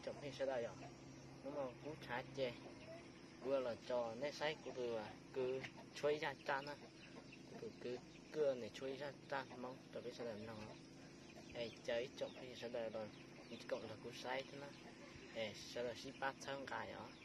Tsoom phooj ywg sawv daws yom, hnub no kuv tshav ces kuv los tso nej saib kuv tus kwv tshuab ib zaj tsaj na. Kuv tus kwv Kuaj nws tshuab ib zaj tsaj Hmoob rau peb sawv daws mloog. Es caw ib tsoom phooj ywg sawv daws los koom nrog kuv saib thiab na. Es sawv daws sib pab txhawb nqa os.